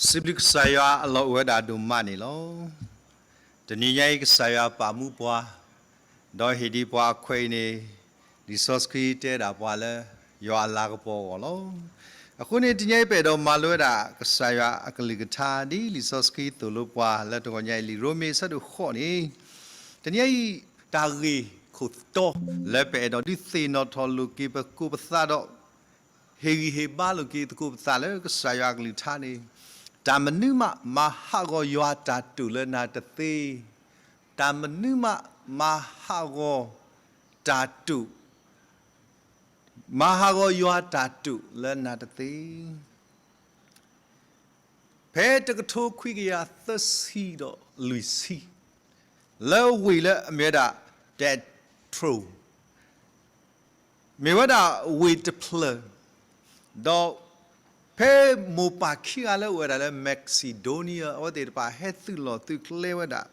စံးဘျုးကစၢ်ယွၤအလီၢ်အိၣ်ဝဲဒၣ်ဒိၣ်မးန့ၣ်လီၤ. တနံၤညါအံၤကစၢ်ယွၤပာ်မူပှၤ, ဒီးဟ့ၣ်ဒံးပှၤအခွဲးအံၤန့ၣ်, လံာ်စီဆှံတဲဒၣ်ပှၤလၢယွၤအလၤကပီၤအဂီၢ်လီၤ. အဃိန့ၣ်တနံၤအံၤပအဲၣ်ဒိးမၤလိဝဲဒၣ်ကစၢ်ယွၤအကလုၢ်ကထါဒ်လံာ်စီဆှံသိၣ်လိပှၤလၢတဂီၤညါအံၤ လံာ်ရိမ့ၤအဆၢဒိၣ်ဃိးန့ၣ်, တနံၤအံၤ တၢ်ဂ့ၢ်ခိၣ်တီလၢပအဲၣ်ဒိးဒုးသ့ၣ်နီၣ်ထီၣ်လိာ်က့ၤပကိာ်ပသးဒီး ဟ့ၣ်ဂံၢ်ဟ့ၣ်ဘါလိာ်က့ၤသကိးပသးလၢကစၢ်ယွၤအကလုၢ်ကထါန့ၣ်, တၢ်မနုၤမးမၤဟးဂီၤယွၤအတၢ်တိာ်လၢနၤတသ့, တၢ်မနုၤမးမၤဟးဂီၤတၢ်တိာ်, မၤဟးဂီၤယွၤအတၢ်တိာ်လၢနၤတသ့. ဖဲတကထိခွံကယၤသၢဆံဒီးလွံၢ်ဆံ, လၢဝ့ၢ်လၢအမ့ၢ်ဝဲဒၣ် Detroit မ့ၢ်ဝဲဒၣ်ဝ့ၢ်တဖျၢၣ်, ဒီးဖဲမိၢ်ပၢ်ခံဂၤလၢအအိၣ်ဝဲဒၣ်လၢ Macedonia အဝဲသ့ၣ်တဖၣ်ဟဲသုးလီၢ်သုးကျဲဝဲဒၣ်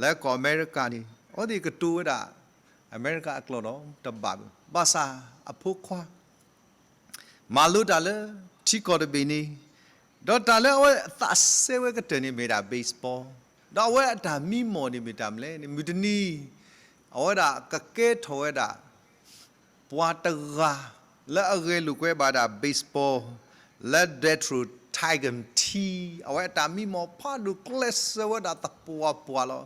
လၢကီၢ်အမဲရကၤန့ၣ် အဝဲသ့ၣ်ကတိၤဝဲဒၣ် အမဲရကၤအကျိာ်ဒီးတဘၣ်ဘၣ်. ဘၣ်ဆၣ်အဖိခွါ မၤလိတၢ်လၢထံကီၢ်တဘ့ၣ်န့ၣ်, ဒီးတၢ်လၢအဝဲအသးစဲဝဲကတၢၢ်န့ၣ်မ့ၢ်ဒၣ် baseball, ဒီးအဝဲအတၢ်မံမီၢ်န့ၣ်မ့ၢ်တၢ်မနုၤလဲၣ်န့ၣ် မုၢ်တနံၤ အဝဲဒၣ်ကကဲထီၣ်ဝဲဒၣ် ပှၤတဂၤလၢအဂဲၤလိာ်ကွဲဘၣ်ဒၣ် baseball လၢ Detroit Tigers team အဝဲအတၢ်မံမီၢ်ဖးဒိၣ်ကျဲးစၢးဝဲဒၣ်သပှၢ်ပှၢ်လီၤ.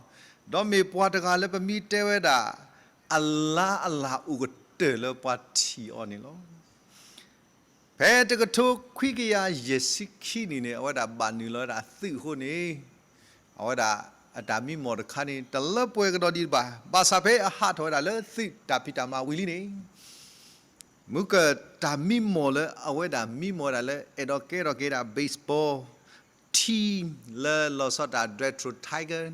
ဒီးမ့ၢ်ပှၤတဂၤလၢပမ့ၢ်တဲဝဲဒၣ် အလါအလၤအိၣ်ကတၢၢ်လၢပှၤထံၣ်အီၤန့ၣ်လီၤ. ဖဲတကထိခွံကယၤယဲၢ်ဆံခံနံၣ်န့ၣ် အဝဲဒၣ်ဘၣ်နုာ်လီၤဝဲဒၣ်သုးအဃိန့ၣ်, အဝဲဒၣ်အတၢ်မံမီၢ်တခါန့ၣ် တလၢပှဲၤကဒီးဒံးဘၣ်. ဘၣ်ဆၣ်ဖဲအဟးထီၣ်ဝဲဒၣ်လၢသုးတၢ်ဖံးတၢ်မၤဝံၤလံန့ၣ် မုၢ်ကတၢၢ်တၢ်မံမီၢ်လၢအဝဲဒၣ်မံမီၢ်ဝဲဒၣ်လၢ အဲၣ်ဒိးကဲထီၣ်က့ၤဒၣ် baseball team လၢလီၤဆီဒၣ်တၢ် Detroit Tigers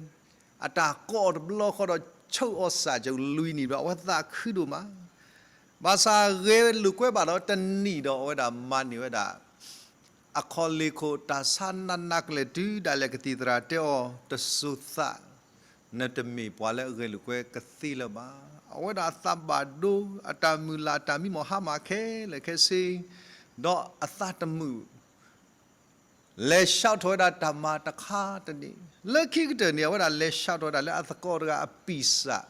အတၢ်ကိးအီၤတဘျီဃီဒီး ဆိၣ်အီၤစၢ်ကၠိလွံၢ်နံၣ်ဘျီ အဝဲသးခုဒိၣ်မး. ဘၣ်ဆၣ်ဂဲၤလိာ်ကွဲဘၣ်ဒီးတနံၣ်ဒီး အဝဲဒၣ်မၤန့ၢ်ဝဲဒၣ် အခီၣ်လ့ၢ်ခိၣ်တၢ်ဆါနးနးကလဲာ်တုၤဒၣ်လဲာ်ကသံၣ်သရၣ်တဲအီၤ တစိၤသး နတမ့ၢ်ပှၤလၢအဂဲၤလိာ်ကွဲကသ့လၢၤဘၣ်. အဝဲဒၣ်အသးဘၣ်ဒိ အတၢ်မုၢ်လၢ်အတၢ်မံမီၢ်ဟါမၢ်ခဲလၢာ်ခဲဆ့ ဒီးအသးတမုာ် လဲၤဆှၢထီၣ်ဝဲဒၣ်တၢ်မၤတခါတန့ၣ် လၢခံကတၢၢ်န့ၣ် အဝဲဒၣ်လဲၤဆှၢထီၣ်ဝဲဒၣ်လၢအသကိးတဂၤအပံာ်စၢ်,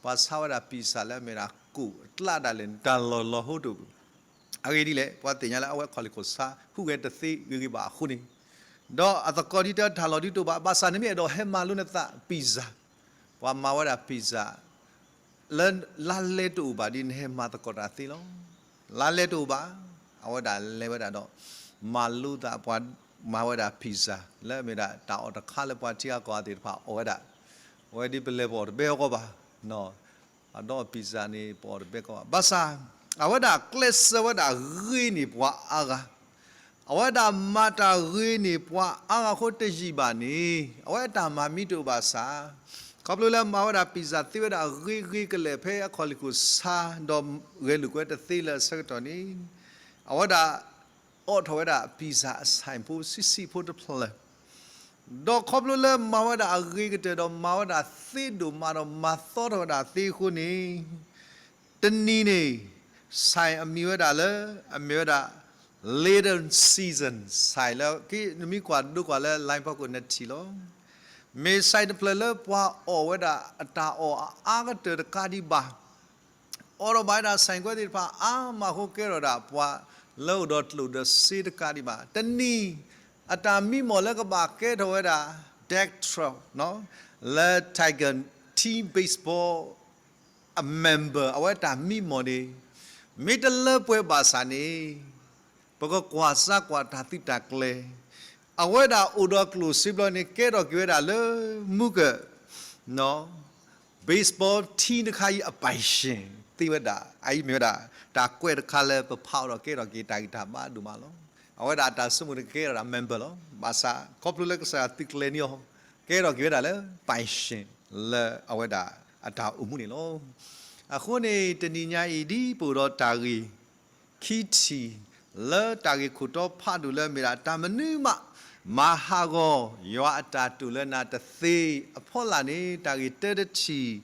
ပှၤဆါဝဲဒၣ်ပံာ်စၢ်လၢအမ့ၢ်ဒၣ်ကိၣ်အကျါဒၣ်လဲာ်န့ၣ် တၢ်လီၢ်လီၤဟိတအိၣ်ဘၣ်. အဂ့ၢ်ဒ်လဲၣ် ပှၤသ့ၣ်ညါလၢအဝဲအခီၣ်လ့ၢ်ခိၣ်ဆါ ဟူးဂဲၤတသ့ဂ့ၤဂ့ၤဘၣ်အဃိန့ၣ်, ဒီးအသကိးဒ်တၢ်လီၢ်ဒ်တအိၣ်ဘၣ် ဘၣ်ဆၣ်နမ့ၢ်အဲၣ်ဒိးဟဲမၤလိနသးပံာ်စၢ်, ပှၤမၤဝဲဒၣ်ပံာ်စၢ် လၢလါလဲတအိၣ်ဘၣ်ဒီးနဟဲမၤသကိးတၢ်သ့လီၤ. လါလဲတအိၣ်ဘၣ်, အဝဲဒၣ်လဲၤဝဲဒၣ်ဒီး မၤလိသးပှၤ မၤဝဲဒၣ်ပံာ်စၢ် လၢအမ့ၢ်ဒၣ်တၢ်အီၣ်တခါလၢပှၤထံဂၤကီၢ်ဂၤသ့ၣ်တဖၣ်အီၣ်ဝဲဒၣ်, အဝဲဒ်ပလဲၤပအီၣ်တဘဲအဂီၢ်ဘၣ်, အဒီးပံာ်စၢ်န့ၣ် ပအီၣ်တဘဲကီးဘၣ်. ဘၣ်ဆၣ် အဝဲဒၣ်ကျဲးစၢးဝဲဒၣ်ဂ့ၤန့ၢ်ပှၤအါဂၤ အဝဲဒၣ်မၤတၢ်ဂ့ၤန့ၢ်ပှၤအါဂၤအဃိတယံာ်ဘၣ်န့ၣ် အဝဲအတၢ်မၤမံတအိၣ်ဘၣ်ဆၣ်, ခီဖျိလၢမၤဝဲဒၣ်ပံာ်စၢ်သ့ဝဲဒၣ်ဂ့ၤဂ့ၤကလဲာ်ဖဲအခီၣ်လ့ၢ်ခိၣ်ဆါ ဒီးဂဲၤလိာ်ကွဲတသ့လၢအဆၢကတီၢ်န့ၣ်, အဝဲဒၣ် အိးထီၣ်ဝဲဒၣ်ပံာ်စၢ်အဆိုင်ဖိဆံးဆံးဖိတဖျၢၣ် ဒီးခီဖျိလၢမၤဝဲဒၣ်အဂ့ၤကတၢၢ်ဒီးမၤဝဲဒၣ်သ့ဒိၣ်မးဒီးမၤသီထီၣ်ဝဲဒၣ်သ့အဃိန့ၣ်, တနံၤန့ၣ် ဆိုင်အမံၤဝဲဒၣ်လၢ အမ့ၢ်ဝဲဒၣ် Little Caesar ဆိုင်လၢ နမ့ၢ်ကွၢ်ဒိကွၢ်လၢ line ဖီခိၣ်နထံၣ်လီၤ. မ့ၢ်ဆိုင်တဖျၢၣ်လၢပှၤအီၣ်ဝဲဒၣ်အတၢ်အီၣ်အအါကတၢၢ်တကးဒံးဘၣ် အီၣ်ထီၣ်ဘၣ်ဝဲဒၣ်ဆိုင်ခွဲသ့ၣ်တဖၣ်အါမးအဃိကဲထီၣ်ဒၣ်ပှၤလၢအိၣ်ဒီးကျိၣ်ဒီးစ့တကးဒံးဘၣ်. တနံၤ အတၢ်မံမီၢ်လၢကဘၣ်ကဲထီၣ်ဝဲဒၣ် Detroit လၢ Tiger team baseball အ member အဝဲတၢ်မံမီၢ်န့ၣ် မ့ၢ်တလၢပှဲၤဘၣ်ဆၣ်န့ၣ် ပကကွၢ်စၢ်ကွၢ်တၢ်သုးတၢ်ကျဲၤ အဝဲဒၣ်အိၣ်ဒီးကျိၣ်စ့ဘျီန့ၣ် ကဲထီၣ်က့ၤဝဲဒၣ်လၢမူက baseball team တခါအံၤအပိုင်ရှင် သ့ဝဲဒၣ် အအံၤမ့ၢ်ဝဲဒၣ် တၢ်ကွဲးတခါလၢပဖးအီၤဒီးကဲထီၣ်က့ၤတၢ်ဂံၢ်တၢ်ဘါဒိၣ်မးလီၤ. အဝဲဒၣ်အတၢ်ဆိကမိၣ်န့ၣ်ကကဲထီၣ်ဒၣ် member လီၤ. ဘၣ်ဆၣ် ခီဖျိလၢကစၢ်ယွၤသုးကျဲၤန့ၢ်အီၤ ကဲထီၣ်က့ၤဝဲဒၣ်လၢပိုင်ရှင် လၢအဝဲဒၣ်အတၢ်အိၣ်မူန့ၣ်လီၤ. အဃိန့ၣ် တနံၤညါအံၤဒ်ပအိၣ်ဒီးတၢ်ဂ့ၢ် ခံထံၣ် လၢတၢ်ဂ့ၢ်ခိၣ်တီဖးဒိၣ်လၢအမ့ၢ်ဒၣ် တၢ်မနုၤမး မၤဟးဂီၤ ယွၤအတၢ်တိာ်လၢနၤတသ့ အဖီလာ်န့ၣ် တၢ်ဂ့ၢ်တၢတထံၣ်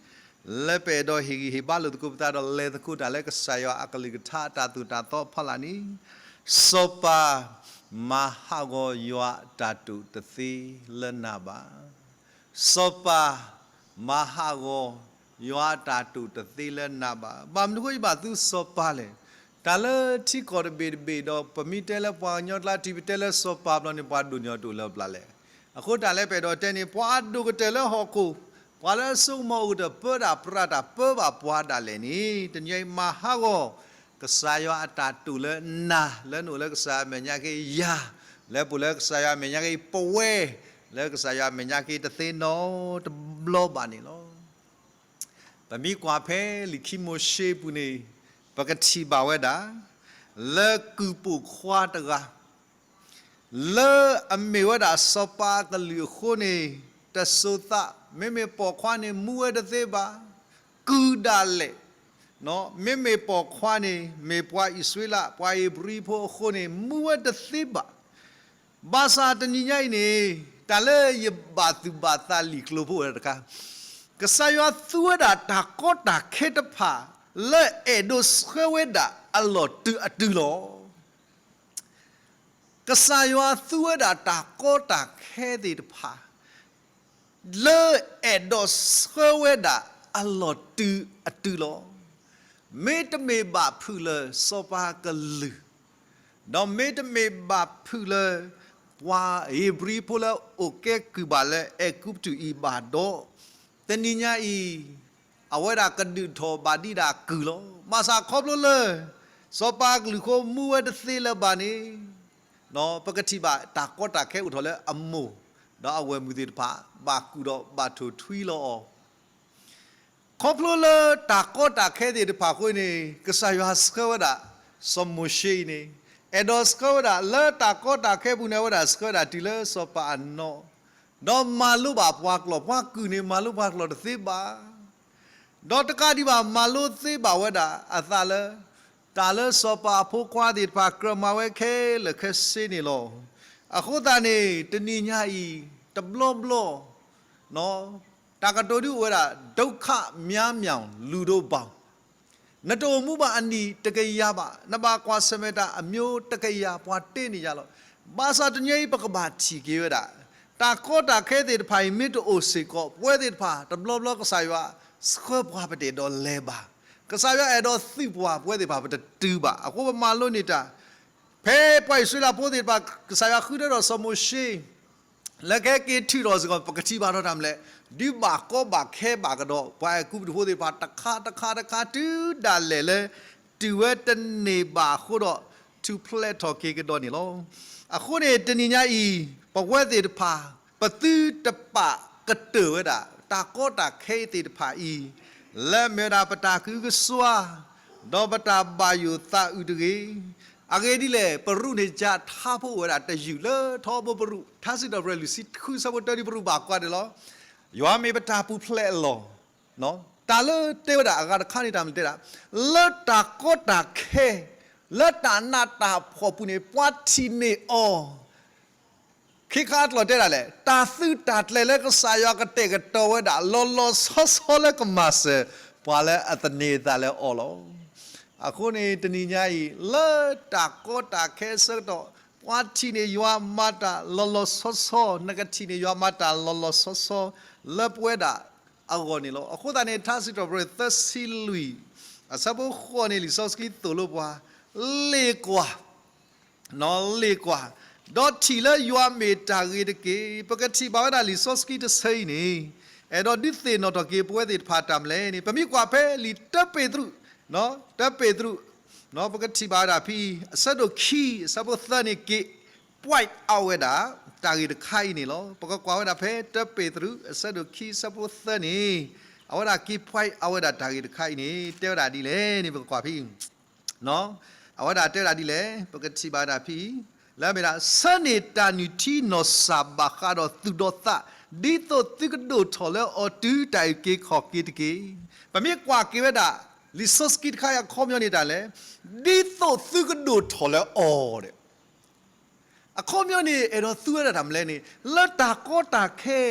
လၢပအဲၣ်ဒိးဟ့ၣ်ဂံၢ်ဟ့ၣ်ဘါလိာ်သကိးပသးဒီးလဲၤသကိးတၢ်လၢကစၢ်ယွၤအကလုၢ်ကထါအတၢ်သိၣ်တၢ်သီအဖီလာ်န့ၣ် စီၤပၤ မၤဟးဂီၤယွၤအတၢ်တိာ်တသ့လၢနၤဘၣ်. စီၤပၤ မၤဟးဂီၤ ယွၤအတၢ်တိာ်တသ့လၢနၤဘၣ်. ဘၣ်မနုၤဃိယဘၣ်သုစီၤပၤလဲၣ်. တၢ်လၢထံကီၢ်တဘ့ၣ်တဘ့ၣ်ဒီး ပမ့ၢ်တဲလၢပှၤကညီကျါ တုၤပတဲလၢစီၤပၤဘျီန့ၣ် ပှၤဒိၣ်န့ၢ်အီၤတအိၣ်လၢပျၢ်လဲၣ်. အဃိတၢ်လၢပအဲၣ်ဒိးတဲန့ၣ် ပှၤအဒိၣ်ကတၢၢ်လၢဟီၣ်ခိၣ်, ပှၤလၢအစိကမီၤအိၣ်ကတၢၢ် ပၢတၢ်ပြးတၢ် ပၢဘၣ်ပှၤဒၣ်လဲာ်န့ၣ် တနံၤအံၤမၤဟးဂီၤ ကစၢ်ယွၤအတၢ်တိာ်လၢနၤ လၢနအိၣ်လၢကစၢ်ယွၤအမဲာ်ညါက့ၤယၤ, လၢပအိၣ်လၢကစၢ်ယွၤအမဲာ်ညါက့ၤပဝဲ, လၢကစၢ်ယွၤအမဲာ်ညါက့ၤတသ့နီတဘျီဘၣ်န့ၣ်လီၤ. ပမ့ၢ်ကွၢ်ဖဲလံာ်ခံမိၤၡ့ပူၤန့ၣ် ပကထံၣ်ဘၣ်ဝဲဒၣ် လၢကုၢ်ပိာ်ခွါတဂၤ လၢအမ့ၢ်ဝဲဒၣ်စီၤပၤအကလုာ်အဃိန့ၣ် တစိၤသး မ့မ့ၢ်ပိာ်ခွါန့ၣ် မူဝဲတသ့ဘၣ်, ကုၢ်ဒၣ်လဲာ်, မ့မ့ၢ်ပိာ်ခွါန့ၣ် မ့ၢ်ပှၤအံၣ်စရ့လး ပှၤဧ့ၤဘြံၤဖိအဃိန့ၣ် မူဝဲတသ့ဘၣ်. ဘၣ်ဆၣ်တနံၤညါအံၤန့ၣ် တၢ်လၢယဘၣ်သူၣ်ဘၣ်သးလံာ်ကျိၤဖိဝဲဒၣ်တခါ, ကစၢ်ယွၤသူဝဲဒၣ်တၢ်ကီတၢ်ခဲတဖၣ် လၢအဲၣ်ဒိးဆှၢဝဲဒၣ်အလီၢ်တုၤအတုၤလီၤ. ကစၢ်ယွၤသူဝဲဒၣ်တၢ်ကီတၢ်ခဲသ့ၣ်တဖၣ် လၢအဲၣ်ဒိးဆှၢဝဲဒၣ်အလီၢ်တုၤအတုၤလီၤ. မ့တမ့ၢ်ဘၣ်ဖုးလၢစီၤပၤကလုာ်, ဒီးမ့တမ့ၢ်ဘၣ်ဖုးလၢ ပှၤဧ့ၤဘြံၤဖိလၢအအိၣ်ကဲကုၢ်ဘၣ်လၢအဲၤကူပတူးအံၤဘၣ်ဒီး, တနံၤညါအံၤ အဝဲဒၣ်ကဒုးထီၣ်ဘၣ်ဒံးဒၣ်ကုၢ်လီၤ. ဘၣ်ဆၣ်ခီဖျိလၢ စီၤပၤကလုာ်ဃိမူဝဲတသ့လၢၤဘၣ်န့ၣ်, ပကထံၣ်ဘၣ်တၢ်ကီတၢ်ခဲအိၣ်ထီၣ်လၢအမိၢ် ဒီးအဝဲၢ်မုၣ်သ့ၣ်တဖၣ် ဘၣ်ကူၣ်ဒီးဘၣ်ထိၣ်ထွံလီၤအီၤ. ခီဖျိလၢတၢ်ကီတၢ်ခဲသ့ၣ်တဖၣ်အဃိန့ၣ် ကစၢ်ယွၤဆှၢဝဲဒၣ် စီၤမိၤၡ့အံၤန့ၣ် အဲၣ်ဒိးဆှၢဝဲဒၣ်လၢတၢ်ကီတၢ်ခဲပူၤန့ၣ် အဝဲဒၣ်ဆှၢဝဲဒၣ်တုၤလၢစီၤပၤအနီၢ်, ဒီးမၤလိဘၣ်ပှၤကျိာ်, ပှၤကုၢ်န့ၣ် မၤလိပှၤကျိာ်တသ့ဘၣ်. ဒီးတကးဒံးဘၣ် မၤလိသ့ဘၣ်ဝဲဒၣ်အသးလၢ တၢ်လၢစီၤပၤအဖိခွါသ့ၣ်တဖၣ်ကြၢးမၤဝဲခဲလၢာ်ခဲဆ့န့ၣ်လီၤ. အဃိသတးန့ၣ် တနံၤညါအံၤ တဘျီဘျီ တၢ်ကတိၤဒုးအိၣ်ဝဲဒၣ် ဒုက္ခများများ လူတို့ပေါင်း, နတအိၣ်မူဘၣ်အနံၣ်တကယၤဘၣ်, နဘၣ်ကွၢ်ဆၢၣ်မဲာ်တၢ်အမျိုးတကယၤ ပှၤတ့န့ၢ်ယၤလီၤ. ဘၣ်ဆၣ်တနံၤညါအံၤ ပကဘၣ်ထံၣ်က့ၤဝဲဒၣ် တၢ်ကီတၢ်ခဲသ့ၣ်တဖၣ်အံၤ မ့ၢ်တအိၣ်စ့ၢ်ကီး ပဝဲသ့ၣ်တဖၣ် တဘျီဘျီကစၢ်ယွၤ ဆှၢပှၤပတအဲၣ်ဒိးလဲၤဘၣ်. ကစၢ်ယွၤအဲၣ်ဒိးသုးပှၤ ပဝဲသ့ၣ်တဖၣ် ပတတုၤဘၣ်. အဃိပမၤလိန့ၢ်တၢ် ဖဲပှၤအံၣ်စရ့လးဖိသ့ၣ်တဖၣ် ကစၢ်ယွၤဃုထၢထီၣ်စီၤမိၤၡ့ လၢကဟဲက့ၤထုးထီၣ်စ့ၢ်ကီး ပကထံၣ်ဘၣ်ထီၣ်တၢ်မနုၤလဲၣ်, ဒုးဘၣ်ကီဘၣ်ခဲဘၣ်ကဒီး ပှၤအဲၤကူပတူးဖိသ့ၣ်တဖၣ် တခါတခါတခါ တုၤဒၣ်လဲာ်လၢ တုၤဝဲတန့ၢ်ဘၣ်အဃိဒီး ထူၣ်ဖျဲးထီၣ်က့ၤကဒီးန့ၣ်လီၤ. အဃိန့ၣ် တနံၤညါအံၤ ပဝဲသ့ၣ်တဖၣ် ပသုတပာ်ကတၢၢ်ဝဲဒၣ် တၢ်ကီတၢ်ခဲသ့ၣ်တဖၣ်အံၤ လၢအမ့ၢ်ဝဲဒၣ်ပတၢ်ကဟုကစွါ ဒီးပတၢ်ဘၣ်ယိၣ်သးအုးတဂ့ၤ. အဂ့ၢ်ဒ်လဲၣ်, ပရူးန့ၣ် ကၠၢထါဖိအိၣ်ဝဲဒၣ်တယုၢ်လၢထီဘိပရူး ထါစံးထီၣ်ပတြၢၤလွံၢ်ဆံဃုဆၢဖိတၢဒ်ပရူးဘၣ်ကွၢ်န့ၣ်လီၤ. ယွၤမ့ၢ်ပတၢ်ပူၤဖျဲးအလီၢ်, တၢ်လၢတဲဝဲဒၣ်အဂၤတခါန့ၣ် တၢ်မနုၤတဲဒၣ်, လၢတၢ်ကီတၢ်ခဲ, လၢတၢ်နးတၢ်ဖှီၣ်ပူၤန့ၣ် ပှၤထံၣ်န့ၢ်အီၤ ခ့ခါအကျိာ်တဲဒၣ်လဲၣ်, တၢ်သုးတၢ်ကျဲၤလၢကစၢ်ယွၤကတဲာ်ကတီၤဝဲဒၣ် လီၤလီၤဆီဆီလၢကမၤစၢၤပှၤလၢအသန့ၤအသးလၢအီၤလီၤ. အဃိန့ၣ် တနံၤညါအံၤ လၢတၢ်ကီတၢ်ခဲအဆၢကတီၢ် ပှၤထံၣ်န့ၢ်ယွၤမၤတၢ်လီၤလီၤဆီဆီ, နကထံၣ်န့ၢ်ယွၤမၤတၢ်လီၤလီၤဆီဆီ လၢပဝဲဒၣ်အဂီၢ်န့ၣ်လီၤ. အဃိသတးန့ၣ် ထါစံးထီၣ်ပတြၢၤသၢဆံလွံၢ် အဆၢဖိဃိးန့ၣ် လံာ်စီဆှံသိၣ်လိပှၤ, လ့ၣ်ကွၢ် လ့ၣ်ကွၢ်, ဒီးထံၣ်လၢယွၤမ့ၢ်တၢ်ဂ့ၤတက့ၢ်. ပကထံၣ်ဘၣ်ဝဲဒၣ်လံာ်စီဆှံတဆၢအံၤန့ၣ် အဲၣ်ဒိးဒုးသ့ၣ်နီၣ်ထီၣ်က့ၤပဝဲသ့ၣ်တဖၣ်တၢ်မနုၤလဲၣ်န့ၣ် ပမ့ၢ်ကွၢ်ဖဲလံာ်တၢပ့းတရူး, တၢပ့းတရူး, ပကထံၣ်ဘၣ်ဝဲဒၣ်ဖဲ အဆၢဒိၣ်ခံ အဆၢဖိသၢန့ၣ်က့ၤ point out ဝဲဒၣ် တၢ်ဂ့ၢ်တခါအံၤန့ၣ်လီၤ. ပကကွၢ်ဝဲဒၣ်ဖဲတၢပ့းတရူး အဆၢဒိၣ်ခံ အဆၢဖိသၢန့ၣ် အဝဲဒၣ်က့ၤ point out ဝဲဒၣ်တၢ်ဂ့ၢ်တခါအံၤန့ၣ် တဲဝဲဒၣ်ဒ်လဲၣ်န့ၣ် ပကကွၢ်ဖဲ အဝဲဒၣ်တဲဝဲဒၣ်ဒ်လဲၣ်, ပကထံၣ်ဘၣ်ဝဲဒၣ်ဖဲ လၢအမ့ၢ်ဒၣ် ဆၢန့ၢ်တၢ်နုၢ်ထံနီၢ်စၢ်ဘၣ်ဃးဒီးသူၣ်ဒီးသး, ဒ်သိးသုကဒိၣ်ထီၣ်လၢအီၤတုၤတၢ်အုၣ်က့ၤခီၣ်က့ၤတက့ၢ်. ပမ့ၢ်ကွၢ်က့ၤဝဲဒၣ် လံာ်စီဆှံတခါအံၤအခီပညီန့ၣ်တၢ်လဲၣ်, ဒ်သိးသုကဒိၣ်ထီၣ်လၢအီၤဒီး အခီပညီန့ၣ် အဲၣ်ဒိးသူဝဲဒၣ်တၢ်မနုၤလဲၣ်န့ၣ် လၢတၢ်ကီတၢ်ခဲ,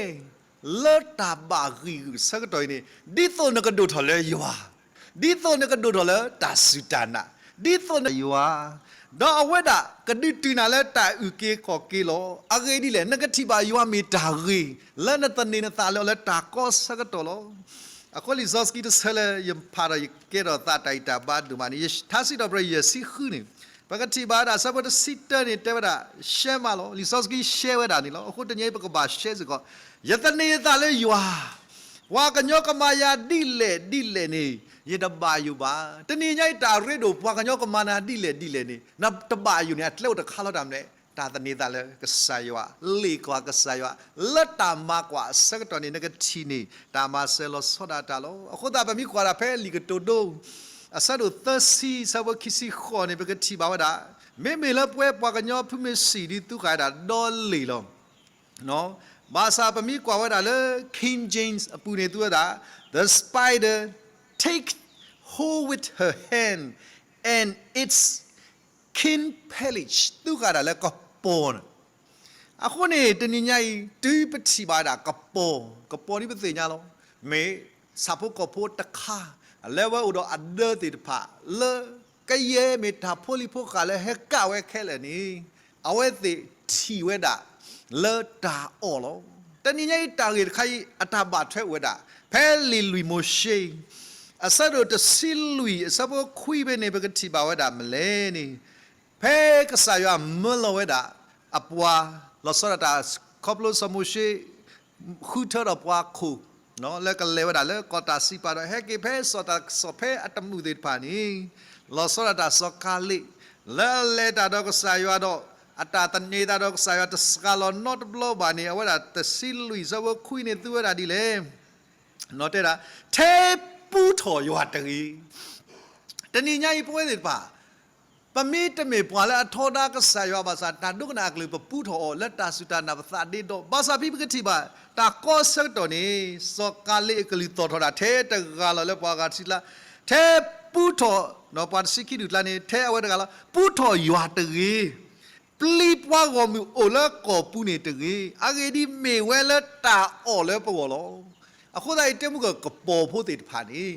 လၢတၢ်ဘၣ်ဂံၢ်ဂုာ်ဆၢကတီၢ်အံၤန့ၣ် ဒ်သိးနကဒိၣ်ထီၣ်လၢယွၤ, ဒ်သိးနကဒိၣ်ထီၣ်လၢတၢ်စူၢ်တၢ်နာ်, ဒ်သိးနယွၤ, ဒီးအဝဲဒၣ်ကဒုးတုၤနၤလၢတၢ်အုၣ်က့ၤခီၣ်က့ၤလီၤ. အဂ့ၢ်ဒ်လဲၣ်, နကထံၣ်ဘၣ်ယွၤမ့ၢ်တၢ်ဂ့ၤ, လၢနသန့ၤနသးလၢအီၤလၢတၢ်ကီအဆၢကတီၢ်လီၤ. အဃိလံာ်စီဆှံတဆၢလၢယဖးဒီးယကဲထီၣ်သးတၢ်ဂံၢ်တၢ်ဘါဒိၣ်မးန့ၣ်, ယထါစံးထီၣ်ပတြၢၤယဲၢ်ဆံဃုန့ၣ်, ပကထံၣ်ဘၣ်ဝဲဒၣ်အဆၢဖိတဆံတၢန့ၣ် တဲဝဲဒၣ်ရှဲမးလီၤ. လံာ်စီဆှံရှဲဝဲဒၣ်န့ၣ်လီၤ. အဃိတနံၤအံၤပကဘၣ်ရှဲစ့ၢ်ကီး, ယသန့ၤယသးလၢယွၤ, ပှၤကညီကမၤယၤဒ်လဲၣ်ဒ်လဲၣ်န့ၣ် ယတဘၣ်ယိၣ်ဘၣ်. တနံၤညါအံၤတၢ်ရ့ဒိၣ် ပှၤကညီကမၤနၤဒ်လဲၣ်ဒ်လဲၣ်န့ၣ် နတဘၣ်ယိၣ်န့ၣ် အကျဲအိၣ်တခါလီၤ. တၢ်မနုၤလဲၣ်, တၢ်သန့ၤသးလၢကစၢ်ယွၤ, လ့ၣ်ကွၢ်ကစၢ်ယွၤ, လၢတၢ်မၤကွၢ်အဆၢကတီၢ်န့ၣ် နကထံၣ်န့ၢ်တၢ်မၤစၢၤလီၤဆီဒၣ်တၢ်လီၤ. အဃိသတးပမ့ၢ်ကွၢ်ဒၣ်ဖဲလံာ်ကတိၤဒိ အဆၢဒိၣ်သၢဆံ အဆၢဖိခံဆံဃိးန့ၣ် ပကထံၣ်ဘၣ်ဝဲဒၣ်, မ့မ့ၢ်လၢပဝဲပှၤကညီဖုမ့ၢ်ဆံးဒုးသူဃာ်ဝဲဒၣ်ဒီလ့ၣ်လီၤ. ဘၣ်ဆၣ်ပမ့ၢ်ကွၢ်ဝဲဒၣ်လၢ King James အပူၤန့ၣ် သူဝဲဒၣ်, The spider take hold with her hand and its kin perish, သူဃာ်ဒၣ်လၢကပီၤန့ၣ်. အဃိန့ၣ် တနံၤညါအံၤ တုၤပထံၣ်ဘၣ်ဝဲဒၣ်ကပီၤ, ကပီၤဒ်ပသ့ၣ်ညါလီၤ, မ့ၢ်ဆၣ်ဖိကီၢ်ဖိတခါ လၢအဝဲအိၣ်ဒီးအဒၢသ့ၣ်တဖၣ် လၢကယဲၢ်မ့ၢ်တၢ်ဖိလံၤဖိဃာ်လၢဟဲကၣ်ဝဲခဲလၢာ်န့ၣ်, အဝဲသ့ၣ်ထံၣ်ဝဲဒၣ်လၢတၢ်အီၣ်လီၤ. တနံၤညါအံၤတၢ်ဂ့ၢ်တခါအံၤ အတၢ်ဘၣ်ထွဲအိၣ်ဝဲဒၣ် ဖဲလံာ်လွံၢ်မိၤၡ့ အဆၢဒိၣ်တဆံလွံၢ် အဆၢဖိခွံဖဲန့ၣ် ပကထံၣ်ဘၣ်ဝဲဒၣ်မနုၤလဲၣ်န့ၣ်, ဖဲကစၢ်ယွၤမၢလီၤဝဲဒၣ်အပှၤ, လီၤဆီဒၣ်တၢ် ခီဖျိစီၤမိၤၡ့ ဃုထၢဒီးပှၤခိၣ် လၢကလဲၤဝဲဒၣ်လၢကီၢ်တၢ်စံးပာ်ဒီး ဟဲက့ၤဖဲစီၤတၢ်ကစီၣ်ဖဲအတမုာ်သ့ၣ်တဖၣ်န့ၣ်, လီၤဆီဒၣ်တၢ်စီၤကၤလ့း လၢအလဲၤတၢ်ဒီးကစၢ်ယွၤဒီး အတၢ်သန့ၤသးဒီးကစၢ်ယွၤတစှၤလီၤနီတဘျီဘၣ်န့ၣ် အဝဲဒၣ်တဆံလွံၢ် အဆၢဖိခွံန့ၣ် သူဝဲဒၣ်ဒ်လဲၣ်, တဲဒၣ်, ထဲပူထီၣ်ယွၤတဂ့ၤ. တနံၤညါအံၤပဝဲသ့ၣ်တဖၣ် ပမ့ၢ်တမ့ၢ်ပှၤလၢအထီဒါကစၢ်ယွၤဘၣ်ဆၣ် တၢ်ဒိကနၣ်အကလုၢ် ပပူထီၣ်အီၤလၢတၢ်စူၢ်တၢ်နာ် ပသးဒ့ဒီး ဘၣ်ဆၣ်ဖဲပကထံၣ်ဘၣ် တၢ်ကီအဆၢကတီၢ်န့ၣ် စီၤကၤလ့းအကလုၢ်သီၣ်ထီၣ်ဒၣ်ထဲတဂၤလီၤလၢပှၤဂၤတဆံကျါ, ထဲပူထီၣ်, ပှၤတဆံခံဒူၣ်ကျါန့ၣ် ထဲအဝဲတဂၤလီၤ, ပူထီၣ်ယွၤတဂ့ၤ. ပျံၤပှၤဂီၢ်မုၢ်အိၣ်လၢကီၢ်ပူၤန့ၣ်တဂ့ၤ. အဂ့ၢ်ဒ်အံၤ, မ့ၢ်ဝဲလၢတၢ်အီၣ်လၢပဂီၢ်လီၤ. အဃိသတးအံၤ တမူကီၢ်ကပီၤဖိသ့ၣ်တဖၣ်န့ၣ်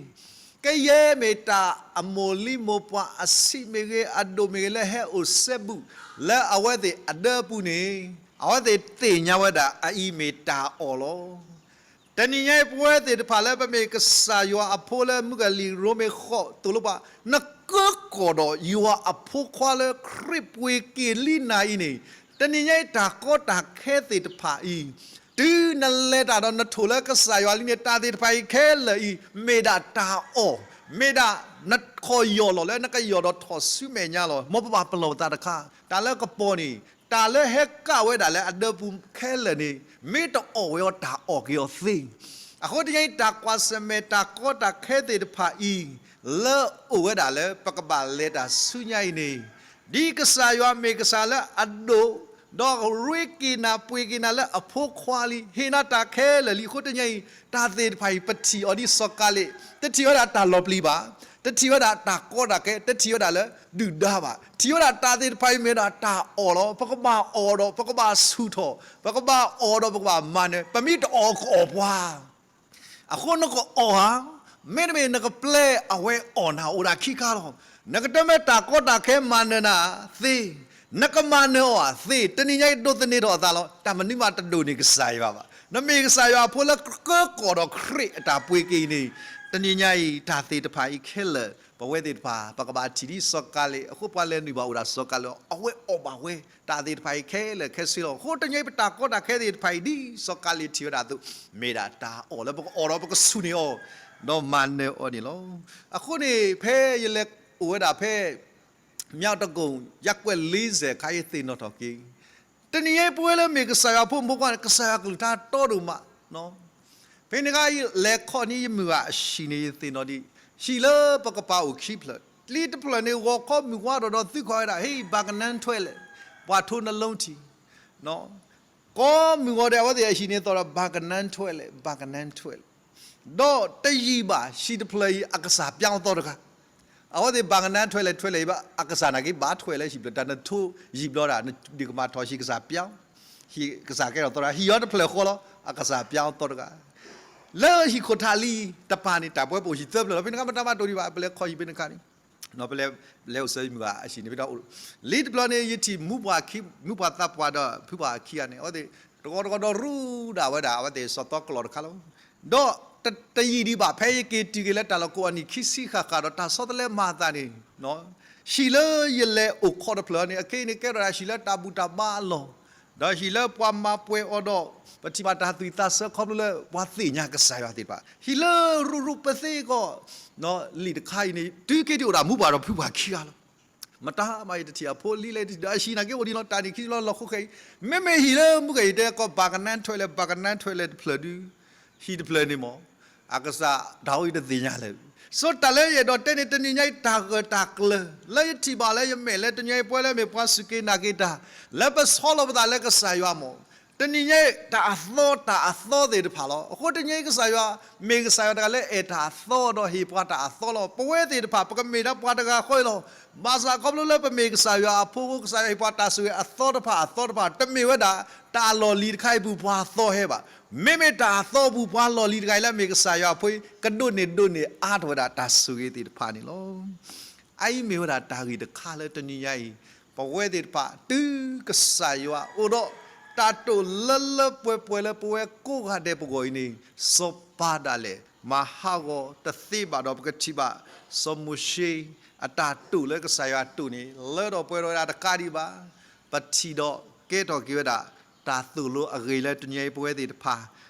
ကယဲၢ်မ့ၢ်တၢ်အမိၢ်လံမိၢ်ပှၢ် အဆံးမ့ၢ်ဂ့ၤ အဒိၣ်မ့ၢ်ဂ့ၤ လၢဟဲအိၣ်စဲဘူးလၢအဝဲသ့ၣ်အဒၢပူၤန့ၣ်, အဝဲသ့ၣ်သ့ၣ်ညါဝဲဒၣ်အအံၤမ့ၢ်တၢ်အီၣ်လီၤ. တနံၤညါအံၤ ပဝဲသ့ၣ်တဖၣ်လၢပမ့ၢ်ကစၢ်ယွၤအဖိလၢမုၢ်ကလံၤရိမ့ၤဃိးသိၣ်လိပှၤ, နကၢကီၢ်ဒီးယွၤအဖိခွါလၢခရံာ်ပှ့ၤက့ၤလံနၤအံၤန့ၣ်, တနံၤညါအံၤ တၢ်ကီတၢ်ခဲသ့ၣ်တဖၣ်အံၤ တုၤနလဲၤတၢ်ဒီးနထိၣ်လၢကစၢ်ယွၤလံန့ၣ် တၢ်သ့ၣ်တဖၣ်အံၤခဲလၢာ်အံၤ မ့ၢ်ဒၣ်တၢ်အီၣ်, မ့ၢ်ဒၣ်နခီၣ်ယီၢ်လီၤလၢနကယီၢ်ဒီးထီၣ်ဆူမဲာ်ညါလီၤ. မ်ပဘၣ်ပလီၢ်ပသးတခါ, တၢ်လၢကပီၤန့ၣ် တၢ်လၢဟဲကၣ်ဝဲဒၣ်လၢအဒၢပူၤခဲလၢာ်န့ၣ် မ့ၢ်တအီၣ်ဝဲအီၤ တၢ်အီၣ်က့ၤအီၤသ့. အဃိတနံၤညါအံၤ တၢ်ကွၢ်ဆၢၣ်မဲာ်တၢ်ကီတၢ်ခဲသ့ၣ်တဖၣ်အံၤ လၢအိၣ်ဝဲဒၣ်လၢပကဘၣ်လဲၤတၢ်ဆူညါအံၤန့ၣ်, ဒ်ကစၢ်ယွၤမ့ၢ်ကစၢ်လၢအဒိၣ်, ဒီးရ့က့ၤနၤပှ့ၤက့ၤနၤလၢအဖိခွါလံ, ဟ့ၣ်နၤတၢ်ခဲလၢာ်လံ. အဃိတနံၤညါအံၤ တၢ်သ့ၣ်တဖၣ်အံၤ ပထံၣ်အီၤဒ်စီၤကၤလ့း, တထံၣ်ဝဲဒၣ်တၢ်လီၤပျံၤဘၣ်, တထံၣ်ဝဲဒၣ်တၢ်ကီတၢ်ခဲ, တထံၣ်ဝဲဒၣ်လၢဒုၣ်ဒါဘၣ်, ထံၣ်ဝဲဒၣ်တၢ်သ့ၣ်တဖၣ်အံၤမ့ၢ်ဒၣ်တၢ်အီၣ်လီၤ. ပကဘၣ်အီၣ်ဒီး ပကဘၣ်ဆူၣ်ထီၣ်, ပကဘၣ်အီၣ်ဒီး ပကဘၣ်မၤနၢၤ, ပမ့ၢ်တအီၣ်ကအီၣ်ပှၤ အဃိနကအီၣ်ဧါ, မ့တမ့ၢ်နကပျဲအဝဲအီၣ်နၤ အိၣ်ဒၣ်ခံခါလီၤ. နကတၢၢ်မ့ၢ်တၢ်ကီတၢ်ခဲမၤနၢၤနၤသ့, နကမၤနၢၤအီၤဧါသ့, တနံၤညါအံၤဒိးသန့ၤထီၣ်အသးလီၤ. တၢ်မနုၤမးတဒိၣ်န့ၢ်ကစၢ်ယွၤဘၣ်. နမ့ၢ်ကစၢ်ယွၤအဖိလၢကကၢကီၢ်ဒီးခရံာ်အတၢ်ပှ့ၤက့ၤအံၤန့ၣ်, တနံၤညါအံၤတၢ်သ့ၣ်တဖၣ်အံၤခဲလၢာ် ပဝဲသ့ၣ်တဖၣ် ပကဘၣ်ထံၣ်ဒ်စီၤကၤလ့း, အဃိပှၤလဲၤနုာ်ဘၣ်အိၣ်ဒၣ်စီၤကၤလ့း အဝဲအီၣ်ဘၣ်ဝဲ တၢ်သ့ၣ်တဖၣ်အံၤခဲလၢာ်ခဲဆ့လီၤ. အဃိတနံၤညါအံၤပတၢ်ကီတၢ်ခဲသ့ၣ်တဖၣ်အံၤ ဒ်စီၤကၤလ့းထံၣ်ဝဲဒၣ်အသိး မ့ၢ်ဒၣ်တၢ်အီၣ်လၢပကအီၣ်ဒီးပကဆူၣ်န့ၢ်အီၤ ဒီးမၤနၢၤအီၤန့ၣ်လီၤ. အဃိန့ၣ် ဖဲယလဲၤအိၣ်ဝဲဒၣ်ဖဲ မၠၣ်တကိၣ် ယၢ်ကွဲးလ့စဲးခါ ယသ့ၣ်နီၣ်ထီၣ်က့ၤ, တနံၤညါအံၤပဝဲလၢမ့ၢ်ကစၢ်ယွၤအဖိမုၣ်ဖိခွါန့ၣ် ကစၢ်ယွၤကလုၢ်ကထါတီဒိၣ်မး ဖဲန့ၣ်အခါ လဲၤခီၣ်န့ၢ်ယမုၢ်ဂၤအဟံၣ်န့ၣ် ယသ့ၣ်နီၣ်ဒံး, ဟံၣ်လၢပကပၤအိၣ်ခံဖျၢၣ်, လံတဖျၢၣ်န့ၣ် ဂီၤခီမုၢ်ဝါဒီးဒီးသုးခီၣ်ဝဲဒၣ် ဟ့ၣ် ဘၣ်ကနၣ်ထွဲလဲၣ်, ပှၤထိနလိထံး, ကိးမုၢ်ဂီၤဒဲး အဝဲသ့ၣ်အဟံၣ်န့ၣ်သိးဒီး ဘၣ်ကနၣ်ထွဲလဲၣ်, ဘၣ်ကနၣ်ထွဲလဲၣ်, ဒီးတယံာ်ဘၣ် ဟံၣ်တဖျၢၣ်အံၤ အကစၢ်ပျီသီတဂၤ အဝဲသ့ၣ်ဘၣ်ကနၣ်ထွဲလဲၣ်ထွဲလဲၣ်အံၤဘၣ် အကစၢ်နာ်က့ဘၣ်ထွဲလဲၣ် ဟံၣ်ဖျၢၣ် တၢ်နထိယံာ်ဘျီဒၣ် နဒုးကမၤထီၣ်ဟံၣ်ကစၢ်ပျီ, ဟံၣ်ကစၢ်ကဲထီၣ်သီတဂၤ ဟံၣ်အီၤတဖျၢၣ်ဃီလီၤ အကစၢ်ပျီသီတဂၤ, လၢဟံၣ်ခိၣ်ထးလံတပၤန့ၣ် တၢ်ပဝဲပအိၣ်ဟံၣ်သၢဖျၢၣ်လီၤ ဖဲန့ၣ်အခါ မတၤမးတိၢ်ဒံးဘၣ် ပလဲၤခီၣ်ဟံၣ်ဖဲန့ၣ်အခါန့ၣ် ပလဲၤအိၣ်ဆၢမုၢ်ဂၤအဟံၣ်န့ၣ် ပတၢ်အိၣ်, လံတဘျီန့ၣ် ယထံၣ်မူပှၢ်ခံ, မူပှၢ်သးပှၢ်ဒီးဖုပှၢ်ခံဂၤန့ၣ် အဝဲသ့ၣ် တဂီၤတဂီၤဒီးရူၢ်ဒၣ်ဝဲဒၣ် အဝဲသ့ၣ်စီၤသီကလီၤတခါလီၤ. ဒီးတယံာ်ဒံးဘၣ် ဖဲယက့ၤတုၤက့ၤလၢတၢ်လီၢ်ကိးအနံၣ်ခံဆံဃၣ်ဃၣ်ဒီး တၢ်ဆီတလဲမၤအသးန့ၣ် ဟံၣ်လၢယလဲၤအိၣ်ခိးတဖျၢၣ်န့ၣ် အခဲအံၤန့ၣ် ကဲထီၣ်ဒၣ်ဟံၣ်လၢတၢ်ဘူၣ်တၢ်ဘါအလီၢ်, ဒီးဟံၣ်လၢပှၤမၤပှဲၤအီၤဒီး ပထံၣ်ဘၣ်တၢ်သွံၣ်သးဆၢခီဖျိလၢပှၤသ့ၣ်ညါကစၢ်ယွၤသ့ၣ်တဖၣ်, ဟံၣ်လၢရူၢ်ရူၢ်ပသ့ကီၢ် လံာ်တခါအံၤန့ၣ် တုၤက့ၤဒံးအိၣ်ဒၣ်မူပှၢ်ဒီးဖုပှၢ်ခံဂၤလီၤ. မတၤမၤယတထံၣ်အဖိလံလဲၣ်တထံၣ်ဒီး အဟံၣ်နာ်က့အိၣ်ဒံးလီၤ တၢ်နံၣ်ခံဆံလီၤ လီၢ်ခိၣ်ဃဲအံၤ, မ့မ့ၢ်ဟံၣ်လၢမူကဲအံၤတဲကီး ဘၣ်ကနါထွဲလဲၣ် ဘၣ်ကနါထွဲလဲၣ်တဖျၢၣ်ဒုး ဟံၣ်တဖျၢၣ်န့ၣ်မ့ၢ် အကစၢ်တၢ်အိၣ်အံၤတသ့ၣ်ညါလၢၤ, ဆိတၢ်လၢယအဲၣ်ဒိးတဲန့ၣ် တနံၤညါအံၤတၢ်ဂၢၢ်တၢ်ကျၢၤ လၢယထံၣ်ဘၣ်လၢယမဲာ်လၢတနံၤညါအံၤ ပဝဲလၢမ့ၢ်ပှၤစူၢ်က့ၤနာ်က့ၤတၢ် လၢပဆီလီၤပသးလၢကစၢ်ယွၤမ့ၢ် တနံၤညါအံၤ တၢ်အသီတၢ်အသီသ့ၣ်တဖၣ်လီၤ. အဃိတနံၤညါအံၤကစၢ်ယွၤ မ့ၢ်ကစၢ်ယွၤတဂၤလၢအဲၣ်တၢ်အသီဒီးဟ့ၣ်ပှၤတၢ်အသီလီၤ. ပဝဲသ့ၣ်တဖၣ် ပကမ့ၢ်ဒၣ်ပှၤတဂၤဃီအံၤလီၤ. ဘၣ်ဆၣ်ခီဖျိလၢပမ့ၢ်ကစၢ်ယွၤအဖိ ကစၢ်ယွၤဟ့ၣ်ပှၤတၢ်ဆိၣ်ဂ့ၤအသီတဖၣ်အသီတဖၣ် တမ့ၢ်ဝဲဒၣ် တၢ်လီၢ်လံၤတခါအံၤပူၤပှၤသီဟဲဘၣ်. မ့မ့ၢ်တၢ်အသီပူၤ ပှၤလီၢ်လံၤတဂၤအံၤလၢအမ့ၢ်ကစၢ်ယွၤအဖိအံၤ ကဒိးန့ၢ်ဒိးန့ၢ်အါထီၣ်ဝဲဒၣ်တၢ်ဆိၣ်ဂ့ၤသ့ၣ်တဖၣ်န့ၣ်လီၤ. အအံၤမ့ၢ်ဝဲဒၣ်တၢ်ဂ့ၢ်တခါလၢတနံၤညါအံၤ ပဝဲသ့ၣ်တဖၣ် တုၤကစၢ်ယွၤအိၣ်ဒီး တၢ်တိာ်လၢလၢပှဲၤပှဲၤလၢပဝဲကိးဂၤဒဲးပဂီၢ်အံၤန့ၣ် စီၤပၤဒၣ်လဲာ် မၤဟးဂီၤတသ့ဘၣ်ဒီး ပကထံၣ်ဘၣ် စီၤမိၤၡ့ အတၢ်တိာ်လၢကစၢ်ယွၤတိာ်န့ၣ် လၢထီၣ်ပှဲၤထီၣ်ဝဲဒၣ်တကးဒံးဘၣ်. ပထံၣ်ဒီးကဲထီၣ်က့ၤဝဲဒၣ် တၢ်သိၣ်လိအဂ့ၢ်လၢတနံၤညါအံၤပဝဲသ့ၣ်တဖၣ်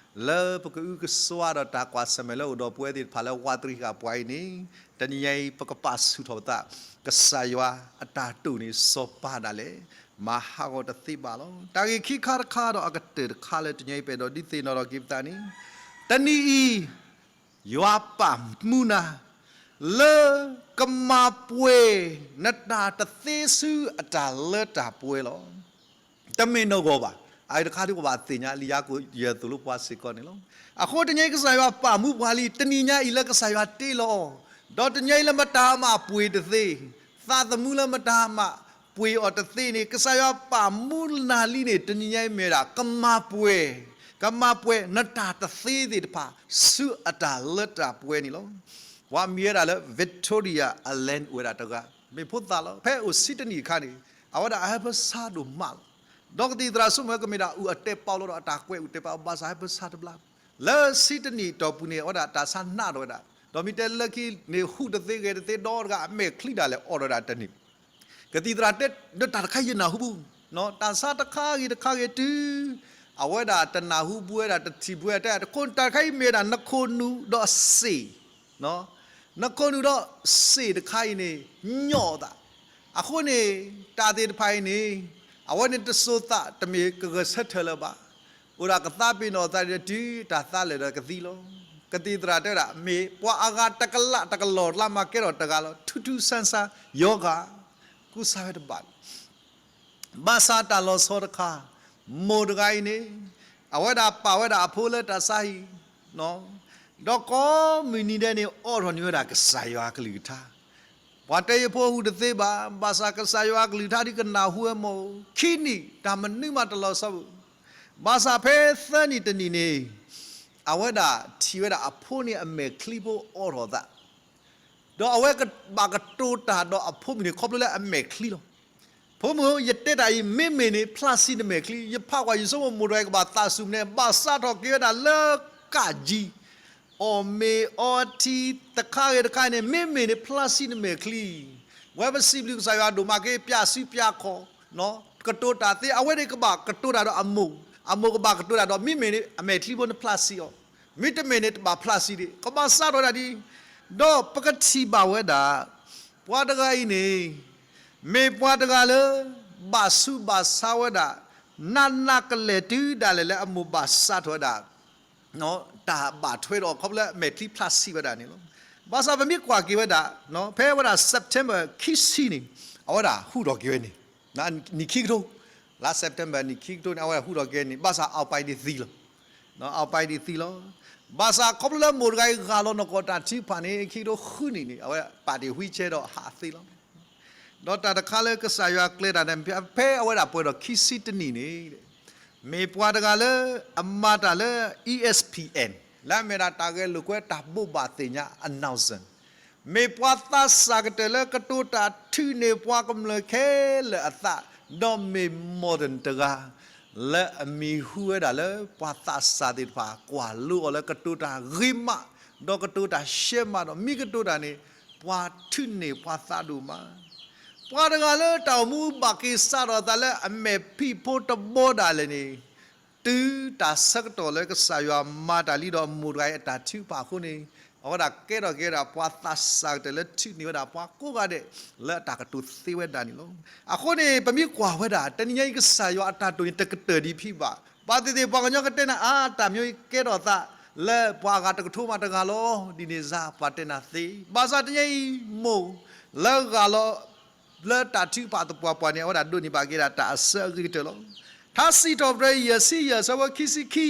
လၢပကအုကစွါဒီးတၢ်ကွၢ်ဆၢၣ်မဲာ်လၢအိၣ်ဒီးပဝဲသ့ၣ်တဖၣ်လၢဝးတရံးဃာ်ပှၤအံၤန့ၣ် တနံၤညါအံၤ ပကပာ်ဆူၣ်ထီၣ်ပသး ကစၢ်ယွၤအတၢ်တိာ်န့ၣ် စီၤပၤဒၣ်လဲာ် မၤဟးဂီၤတသ့ဘၣ်လီၤ. တၢ်ဂ့ၢ်ခံခါတခါဒီးအကတၢၢ်တခါလၢတနံၤညါအံၤ ပအဲၣ်ဒိးဒုးသ့ၣ်နီၣ်ထီၣ်က့ၤပသးန့ၣ် တနံၤအံၤ ယွၤပာ်မူနၤ လၢကမၤပှဲၤနတၢ်တသ့ဆူအတၢ်လၢတၢ်ပှဲၤလီၤ. တမ့ၢ်နဂီၢ်ဘၣ်. အအံၤတခါဒုးကဘၣ်သ့ၣ်ညါလံ ယၤကိာ်ယဲၢ်သိၣ်လိပှၤစ့ၢ်ကီးန့ၣ်လီၤ. အဃိတနံၤအံၤကစၢ်ယွၤပာ်မူပှၤလံ တနံၤညါအံၤလၢကစၢ်ယွၤတ့လီၤအီၤ, ဒီးတနံၤအံၤလၢမတၤမးပှ့ၤတသ့, သးသမူလၢမတၤမးပှ့ၤအီၤတသ့န့ၣ် ကစၢ်ယွၤပာ်မူနၤလံန့ၣ် တနံၤညါအံၤမ့ၢ်ဝဲဒၣ် ကမၤပှဲၤ, ကမၤပှဲၤနတၢ်တသ့သ့ၣ်တဖၣ် ဆူအတၢ်လၢတၢ်ပှဲၤန့ၣ်လီၤ. ပှၤမံၤဝဲဒၣ်လၢ Victoria Allen အိၣ်ဝဲဒၣ်တဂၤ မ့ၢ်ဖိသၣ်လီၤ. ဖဲအိၣ်ဆံတနံၣ်အခါန့ၣ် အဝဲဒၣ်အဟၢဖၢဆါဒိၣ်မးလီၤ. ဒီးကသံၣ်သရၣ်ဆိကမိၣ်ဝဲကမ့ၢ်ဒၣ်အုၣ်အတဲာ်ပာ်လီၤဒီးအတၢ်ကွဲးအုၣ်တဲာ်ပာ် ဘၣ်ဆၣ်ဟၢဖၢဆါတဘျါ. လၢဆံတနံၣ်အတီၢ်ပူၤန့ၣ် အဝဲဒၣ်တၢ်ဆါနးထီၣ်ဝဲဒၣ်, ဒီးမ့ၢ်တဲလၢခံန့ၣ် ဟူးတသ့ဂဲၤတသ့ဒီတဂၤ အမဲာ်ချံဒၣ်လဲာ်အိးထီၣ်ဝဲဒၣ်တန့ၢ် ကသံၣ်သရၣ်တဲ ဒီးတၢ်တခါအံၤယနၢ်ဟူပူၤ, တၢ်ဆါတခါဂ့ၤတခါဂ့ၤတုၤ အဝဲဒၣ်တနၢ်ဟူပူၤဝဲဒၣ် တထံၣ်ပူၤဝဲဒၣ် တဲ တၢ်တခါအံၤမ့ၢ်ဝဲဒၣ် နခိၣ်နူာ်ဒီးစ့ၣ်, နခိၣ်နူာ်ဒီးစ့ၣ်တခါအံၤန့ၣ် ညီၣ်အသး, အဃိန့ၣ် တၢ်သ့ၣ်တဖၣ်အံၤန့ၣ် အဝဲန့ၣ်တစိၤသးတမ့ၢ်ကဂဲၤဆၢထၢၣ်လၢၤဘၣ်. အိၣ်ဒၣ်ကသးပ့ၤနီၣ်သးဒီး တုၤတၢ်သးလၢာ်ဒီးကသံလီၤ. ကသံၣ်သရၣ်တဲဝဲဒၣ် မ့ၢ်ပှၤအဂၤတကလးတကလီၢ်လါမၤကဲထီၣ်တဂၤလီၤ. ထူထူဆန်းဆန်း ယီၤဂၤ ကူစါဝဲတဘၣ် ဘၣ်ဆၣ်တၢ်လီၤဆီတခါ မိၢ်တဂၤအံၤန့ၣ် အဝဲဒၣ်ပာ်ဝဲဒၣ်အဖိလၢတၢ်ဆါဟံၣ်, ဒီးကိးမုၢ်နံၤဒဲးန့ၣ် အိးထီၣ်န့ၢ်ဝဲဒၣ်ကစၢ်ယွၤအကလုၢ်ကထါ, ပှၤတဲယဖိဟူးတသ့ဘၣ်, ဘၣ်ဆၣ်ကစၢ်ယွၤအကလုၢ်ကထါဒ်ကနၢ်ဟူဝဲမ့ၢ် ခံနံၣ်တၢ်မနုၤမးတလီၤဆီဘၣ်. ဘၣ်ဆၣ်ဖဲသၢနံၣ်တနံၣ်န့ၣ် အဝဲဒၣ်ထံၣ်ဝဲဒၣ်အဖိန့ၣ်အမဲာ်ချံဖိအိးထီၣ်သး ဒီးအဝဲကဘၣ်ကတိၤတၢ်ဒီးအဖိမုၣ်န့ၣ် ခီဖျိလၢအမဲာ်ချံလီၤ. ဖိမုၣ်ဧၢ, ယတဲတၢ်အံၤ မ့မ့ၢ်န့ၣ် ဖျါဆံးနမဲာ်ချံ, ယဖးကွၢ်ယဆိကမိၣ်မိၢ်တဂၤအံၤကဘၣ်သးစူၤမးန့ၣ် ဘၣ်စးထီၣ်က့ၤဝဲဒၣ်လၢကးကၠံ, အီၣ်မ့ၤအီထံတခါဂ့ၤတခါန့ၣ် မ့မ့ၢ်န့ၣ် ဖျါဆံးနမဲာ်ချံ, ဝဲပစံးဘျုးကစၢ်ယွၤဒိၣ်မးက့ၤ ပျးစုပျးခီၣ် ကတိၤတၢ်သ့ အဝဲန့ၣ်ကဘၣ်ကတိၤတၢ်ဒီးအမိၢ်, အမိၢ်ကဘၣ်ကတိၤတၢ်ဒီး မ့မ့ၢ်န့ၣ် အမဲာ်ချံဖိန့ၣ်ဖျါဆံးအီၤ, မ့တမ့ၢ်န့ၣ်တဘၣ်ဖျါဆံးဒံး, ကဘၣ်စးထီၣ်ဒၣ်ဒ်, ဒီးပကထံၣ်ဘၣ်ဝဲဒၣ် ပှၤတဂၤအံၤန့ၣ် မ့ၢ်ပှၤတဂၤလၢ ဘၣ်ဆူးဘၣ်ဆါဝဲဒၣ် နးနးကလဲာ်တုၤဒၣ်လဲာ်လၢအမိၢ်ဘၣ်စးထီၣ်ဝဲဒၣ် တၢ်ဘၣ်ထွဲဒီး ခီဖျိလၢအမဲာ်ချံဖျါဆံးဝဲဒၣ်န့ၣ်လီၤ. ဘၣ်ဆၣ်ပမ့ၢ်ကွၢ်က့ၤဝဲဒၣ် ဖဲဝဲဒၣ် September ခံဆံန့ၣ် အဝဲဒၣ်ဟူးထီၣ်က့ၤဝဲန့ၣ် နံၣ်ခံကထိ, လါ September နံၣ်ခံကထိန့ၣ် အဝဲဒၣ်ဟူးထီၣ်က့ၤန့ၣ် ဘၣ်ဆၣ် အပၢ်ဒံးသံလီၤ. အပၢ်ဒံးသံလီၤ. ဘၣ်ဆၣ်ခီဖျိလၢမိၢ်တဂၤအံၤ ဂၢ်လီၤနီၢ်ကီၢ်တၢ်ထုကဖၣ်န့ၣ် ခံကထိဃုနံၣ်န့ၣ် အဝဲပာ်တ့ၢ် wheelchair ဒီးဟးသ့လီၤ. ဒီးတၢ်တခါလၢကစၢ်ယွၤကျဲၤတၢ်န့ၣ် ဖဲအဝဲဒၣ်ပှဲၤဒီးခံဆံတနံၣ်န့ၣ် မ့ၢ်ပှၤတဂၤလၢ အမၤတၢ်လၢ E S P N လၢအမ့ၢ်ဒၣ်တၢ်ဂဲၤလိာ်ကွဲတၢ်ဘိးဘၣ်သ့ၣ်ညါ announcement မ့ၢ်ပှၤသးစၢ်ကတၢၢ်လၢကတိၤတၢ်ထုးန့ၢ်ပှၤကမျၢၢ်ခဲလၢာ်အသး, ဒီးမ့ၢ် modern တဂၤ လၢအမံၤဟူဝဲဒၣ်လၢပှၤသးစၢ်သ့ၣ်တဖၣ် ကွၢ်လိအီၤလၢကတိၤတၢ်ဂ့ၤမး, ဒီးကတိၤတၢ်ရှဲမးဒီး မ့ၢ်ကတိၤတၢ်န့ၣ် ပှၤထုးန့ၢ်ပှၤသးဒိၣ်မး ပှၤတဂၤလၢတၢ်အိၣ်မူဘၣ်က့ၤစးထီၣ်အသးလၢအမဲာ်ဖံးဖိတဘီဒၣ်လဲာ်န့ၣ်, တုၤတၢ်ဆၢကတီၢ်လၢကစၢ်ယွၤမၤတၢ်လံဒီးအမိၢ်တဂၤအံၤအတၢ်ထုကဖၣ်အဃိန့ၣ်, အဝဲဒၣ်ကဲထီၣ်က့ၤဝဲဒၣ်ပှၤသးစၢ်ကတၢၢ်လၢထုးန့ၢ်ဝဲဒၣ်ပှၤကိးဂၤဒဲး လၢအတၢ်ကတိၤသ့ဝဲဒၣ်န့ၣ်လီၤ. အဃိန့ၣ် ပမ့ၢ်ကွၢ်ဝဲဒၣ် တနံၤညါအံၤကစၢ်ယွၤအတၢ်တိာ်န့ၣ် တကတၢၢ်ဒံးဖံးဘၣ်. ဘၣ်သ့ၣ်သ့ၣ် ပှၤကညီကတဲနၤအါ တၢ်မ့ၢ်ကဲထီၣ်သး လၢပှၤအဂၤတကထိမးတဂၤလီၤ ဒ်န့ၣ်စ့ၢ် ပှၤတဲနၤသ့. ဘၣ်ဆၣ်တနံၤညါအံၤ မိၢ် လၢဂၤလီၤ လၢတၢ်ထုကဖၣ်သပှၢ်ပှၢ်န့ၣ် အဝဲဒၣ်ဒိးန့ၢ်ဘၣ်က့ၤဒၣ်တၢ်အစၢအဂ့ၤကတၢၢ်လီၤ. ထါစံးထီၣ်ပတြၢၤ ယဲၢ်ဆံယဲၢ် အဆၢဖိခံဆံခံ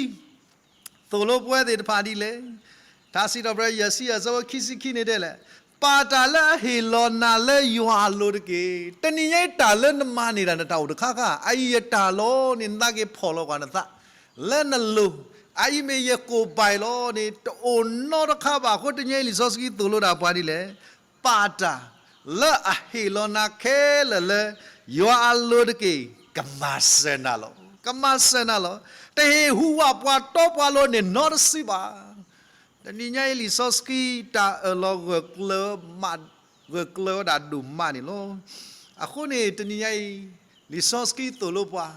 သိၣ်လိပဝဲသ့ၣ်တဖၣ်ဒ်လဲၣ်. ထါစံးထီၣ်ပတြၢၤ ယဲၢ်ဆံယဲၢ် အဆၢဖိခံဆံခံန့ၣ် တဲလဲၣ်, ပာ်တၢ်လၢအဟ့ၣ်လီၤနၤလၢယွၤအလိၤတက့ၢ်. တနံၤညါအံၤတၢ်လၢနမၤန့ၢ်ဒၣ်နတၢ်အိၣ်တခါခါ အအံၤယတၢ်လီၤန့ၣ် နသးက့ၤဖီၣ်လီၤကွၢ်နသး လၢနလိၤ အအံၤမ့ၢ်ယကိာ်ဘၣ်လီၤန့ၣ် တအိၣ်နီတခါဘၣ်အဃိ တနံၤညါအံၤလံာ်စီဆှံသိၣ်လိဒၣ်ပှၤဒ်လဲၣ်, ပာ်တၢ် လၢအဟ့ၣ်လီၤနၤခဲလၢာ်လၢ ယွၤအလိၤတက့ၢ် ကမၤစၢၤနၤလီၤ. ကမၤစၢၤနၤလီၤ. တဟ့ၣ်ဟူးဝးပှၤတီပှၤလိၤန့ၣ်နီတစုဘၣ်. တနံၤညါအံၤလံာ်စီဆှံ တၢ်အၢၣ်လီၤဂၢၢ်ကျၢၤမး ဂၢၢ်ကျၢၤဝဲဒၣ်ဒိၣ်မးန့ၣ်လီၤ. အဃိန့ၣ် တနံၤညါအံၤ လံာ်စီဆှံသိၣ်လိပှၤ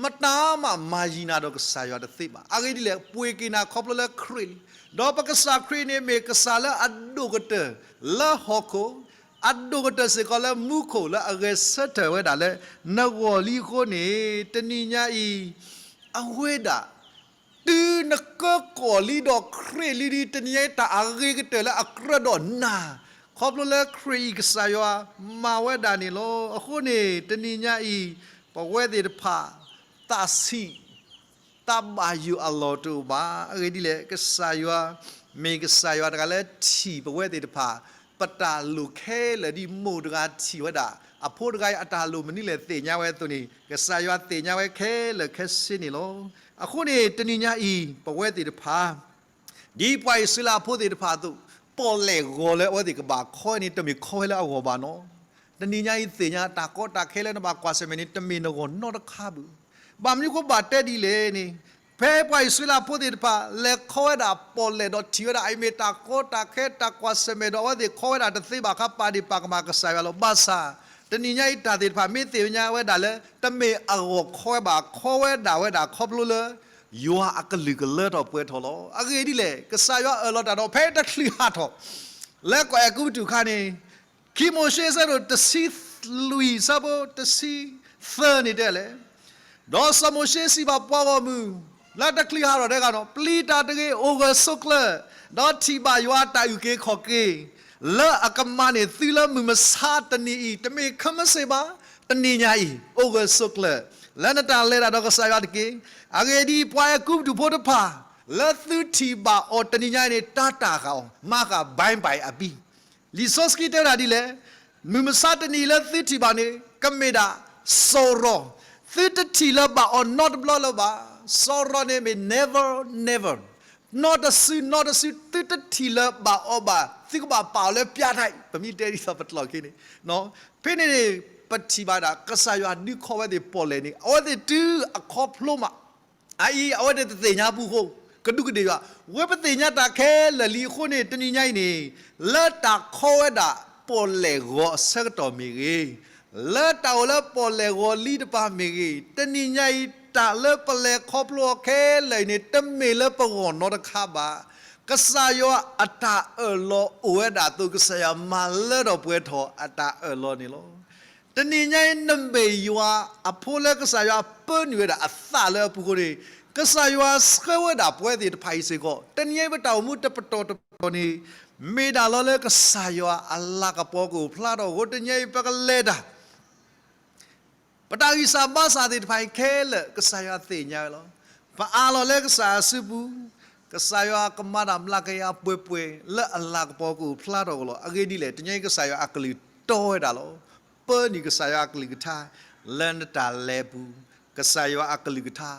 မတၤမးမၤယံၤနၤဒီးကစၢ်ယွၤတသ့ဘၣ်. အဂ့ၢ်ဒ်လဲၣ် ပှ့ၤက့ၤနၤခီဖျိလၢခရံာ်လံ. ဒီးပကစၢ်ခရံာ်န့ၣ်မ့ၢ်ကစၢ်လၢအဒိၣ်ကတၢၢ်လၢဟီၣ်ခိၣ်, အဒိၣ်ကတၢၢ်စ့ၢ်ကီးလၢမူခိၣ်လၢအဂဲၤဆၢထၢၣ်ဝဲဒၣ်လၢ နဂီၢ်လံအဃိန့ၣ် တနံၤညါအံၤ အဝဲဒၣ် တုၤနကၢကီၢ်လံဒီးခရံာ်လံဒီး တနံၤညါအံၤ တၢ်အဂ့ၤကတၢၢ်လၢအကြၢးဒီးနၤ ခီဖျိလၢခရံာ်အံၤကစၢ်ယွၤမၤဝဲဒၣ်န့ၣ်လီၤ. အဃိန့ၣ် တနံၤညါအံၤ ပဝဲသ့ၣ်တဖၣ် သးဆံး သးဘၣ်ယိၣ်အလီၢ်တအိၣ်ဘၣ်. အဂ့ၢ်ဒ်လဲၣ် ကစၢ်ယွၤ မ့ၢ်ကစၢ်ယွၤတဂၤလၢထံၣ်ပဝဲသ့ၣ်တဖၣ် ပတၢ်လိၣ်ခဲလၢာ်ဒ်မိၢ်တဂၤထံၣ်ဝဲဒၣ် အဖိတဂၤအံၤအတၢ်လိၣ်မနုၤလဲၣ်သ့ၣ်ညါဝဲအသိးန့ၣ် ကစၢ်ယွၤသ့ၣ်ညါဝဲခဲလၢာ်ခဲဆ့န့ၣ်လီၤ. အဃိန့ၣ် တနံၤညါအံၤ ပဝဲသ့ၣ်တဖၣ် ဒ်ပှၤအံၣ်စရ့လးဖိသ့ၣ်တဖၣ်အသိး ပီၣ်လဲၣ်ဂီၤလၢအဝဲသ့ၣ်ကဘၣ်ခီန့ၣ် တမ့ၢ်ခီဝဲလၢအဂီၢ်ဘၣ်နီၤ. တနံၤညါအံၤသ့ၣ်ညါတၢ်ကီတၢ်ခဲလၢနဘၣ်ကွၢ်ဆၢၣ်မဲာ်န့ၣ် တမ့ၢ်နဂီၢ်နီတခါဘၣ်. ဘၣ်မနုၤဃိဘၣ်တဲဒ်လဲၣ်န့ၣ် ဖဲပှၤအံၣ်စရ့လးဖိသ့ၣ်တဖၣ် လဲၤခီဝဲဒၣ်ပီၣ်လဲၣ်ဒီးထံၣ်ဝဲဒၣ် အအံၤမ့ၢ်တၢ်ကီတၢ်ခဲတၢ်ကွၢ်ဆၢၣ်မဲာ်ဒီး အဝဲသ့ၣ်ခီဝဲဒၣ်တသ့ဘၣ်ခါ ပာ်ဒ့ၣ်ပာ်ကမၣ်ကစၢ်ယွၤလီၤ. ဘၣ်ဆၣ် တနံၤညါအံၤတၢ်သ့ၣ်တဖၣ်မ့ၢ်သ့ၣ်ညါဝဲဒၣ်လၢ တမ့ၢ်အဂီၢ်ခီဝဲဘၣ် ခီဝဲဒၣ်ဝဲဒၣ်ခီဖျိလၢ ယွၤအကလုၢ်ကလၢထီၣ်ပှဲၤထီၣ်လီၤ. အဂ့ၢ်ဒ်လဲၣ် ကစၢ်ယွၤအၢၣ်လီၤတၢ်ဒီး ဖဲတချုးဟးထီၣ် လၢကီၢ်အဲၤကူပတူးအခါန့ၣ် ခံမိၤၡ့အဆၢဒိၣ်တဆံလွံၢ် အဆၢဖိတဆံသၢန့ၣ်တဲလဲၣ်, ဒီးစီၤမိၤၡ့စံးဘၣ်ပှၤဂီၢ်မုၢ် လၢတချုးဟးထီၣ်တဂၤဒီး ပျံၤတၢ်တဂ့ၤ အိၣ်ဂၢၢ်ဆိးကျၢၤ, ဒီးထံၣ်ဘၣ်ယွၤအတၢ်အုၣ်က့ၤခီၣ်က့ၤ လၢအကမၤန့ၢ်သုလၢမုၢ်မဆါတနံၤအံၤ တမ့ၢ်ခဲမုၢ်ဆ့ၣ်ဘၣ်, တနံၤညါအံၤ အိၣ်ဂၢၢ်ဆိးကျၢၤ လၢနတၢ်လဲၤတၢ်ဒီးကစၢ်ယွၤတက့ၢ်. အဂ့ၢ်ဒ်အံၤ ပှၤအဲၤကူပတူးဖိတဖၣ် လၢသုထံၣ်ဘၣ်အီၤတနံၤညါအံၤန့ၣ် တၢ်တၢ်ဃာ်အီၤ မၤဃာ်ဘၣ်ဘၣ်အဘံ လံာ်စီဆှံတဲဝဲဒၣ်ဒ်လဲၣ်, မုၢ်မဆါတနံၤလၢသုထံၣ်ဘၣ်န့ၣ် ကမ့ၢ်ဒၣ်စီၤရီၤ, သုတထံၣ်လၢၤဘၣ်အီၤနီတဘျီလၢၤဘၣ်. စီၤရီၤန့ၣ်မ့ၢ် never never, နီတစု နီတစု သုတထံၣ်လၢၤဘၣ်အီၤဘၣ်, သုကဘၣ်ပာ်အီၤလၢပျၢၤတၢ်, ပမ့ၢ်တဲဒ်သိးပတြၢၤခံန့ၣ်, ဖဲန့ၣ်န့ၣ် ပထံၣ်ဘၣ်ဒၣ် ကစၢ်ယွၤဒုးခီဝဲသ့ၣ်ပီၣ်လဲၣ်န့ၣ် အဝဲသ့ၣ်တုၤအခီဖျိမး အအံၤ အဝဲသ့ၣ်တသ့ၣ်ညါပူၤဃိ ကဒူးကဒ့ၣ်ယွၤ, ဝဲပသ့ၣ်ညါတၢ်ခဲလၢာ်လံအဃိန့ၣ် တနံၤညါအံၤန့ၣ် လၢတၢ်ခီဝဲဒၣ်ပီၣ်လဲၣ်ဂီၤအဆၢကတီၢ်မ့ၢ်ဂ့ၤ, လၢတၢ်အိၣ်လၢပီၣ်လဲၣ်ဂီၤလံတဖၣ်မ့ၢ်ဂ့ၤ, တနံၤညါအံၤ တၢ်လၢပလဲၤခီဖျိအီၤခဲလၢာ်အံၤန့ၣ် တမ့ၢ်လၢပဂီၢ်နီတခါဘၣ်. ကစၢ်ယွၤအတၢ်အၢၣ်လီၤအိၣ်ဝဲဒၣ်အသိး ကစၢ်ယွၤမၤလၢထီၣ်ပှဲၤထီၣ်အတၢ်အၢၣ်လီၤန့ၣ်လီၤ. တနံၤညါအံၤ နမ့ၢ်ယွၤအဖိလၢကစၢ်ယွၤပၢနုာ်ဝဲဒၣ်အသးလၢအပူၤအဃိန့ၣ် ကစၢ်ယွၤဆှၢဝဲဒၣ်ပဝဲသ့ၣ်တဖၣ်အံၤစ့ၢ်ကီး တနံၤညါအံၤပတၢ်အိၣ်မူတပတီၢ်တပတီၢ်န့ၣ် မ့ၢ်ဒၣ်လီၤလၢကစၢ်ယွၤအလၤကပီၤကအိၣ်ဖျါထီၣ်အဃိ တနံၤညါအံၤပကလဲၤတၢ် ပတၢ်ဂံၢ်စၢ်ဘါစၢ်သ့ၣ်တဖၣ်အံၤခဲလၢာ် ကစၢ်ယွၤသ့ၣ်ညါဝဲလီၤ. ပအးလီၤလၢကစၢ်အစုပူၤ, ကစၢ်ယွၤကမၤတၢ်မျးကယၤပှဲၤပှဲၤ လၢအလၤကပီၤကအိၣ်ဖျါထီၣ်ကလီၤ. အဂ့ၢ်ဒ်လဲၣ်, တနံၤညါအံၤကစၢ်ယွၤအကလုၢ်တီဝဲဒၣ်လီၤ. ပၢနုာ်ကစၢ်ယွၤအကလုၢ်ကထါ လၢနတၢ်လဲၤအပူၤ, ကစၢ်ယွၤအကလုၢ်ကထါ